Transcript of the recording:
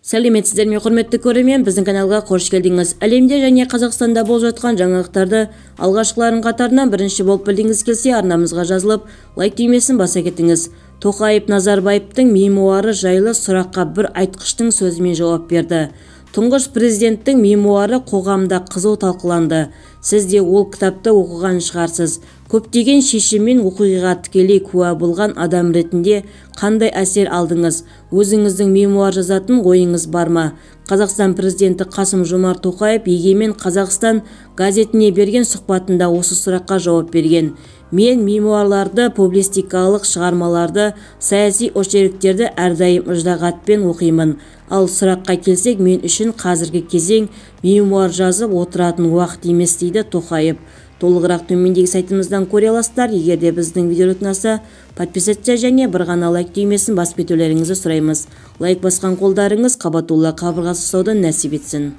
Сәлеметсіздер ме, құрметті көрермен, біздің каналға қош келдіңіз. Әлемде және Қазақстанда болып жатқан жаңалықтарды алғашқылардың қатарынан бірінші болып білгіңіз келсе, арнамызға жазылып, лайк түймесін баса кетіңіз. Тоқаев Назарбаевтың мемуары жайлы сұраққа бір айтқыштың сөзімен жауап берді. Тұңғыш президенттің мемуары қоғамда қызу талқыланды. Сіз де ол кітапты оқыған шығарсыз. Көптеген шешім мен оқиғаға тікелей куә болған адам ретінде қандай әсер алдыңыз? Өзіңіздің мемуар жазатын ойыңыз бар ма? Қазақстан президенті Қасым-Жомарт Тоқаев Егемен Қазақстан газетіне берген сұхбатында осы сұраққа жауап берген. Мен мемуарларды, публистикалық шығармаларды, саяси очерктерді әрдайым ыждағатпен оқимын. Ал сұраққа келсек, мен үшін қазіргі кезең мемуар жазып отыратын уақыт емес, дейді Тоқаев. Толығырақ төмендегі сайтымыздан көре аласыздар. Егер де біздің видеоролик ұнаса, подписаться және бір ғана лайк түймесін басып кетулеріңізді сұраймыз. Лайк басқан қолдарыңыз қабатулы қабырғасы ұстауды нәсіп етсін.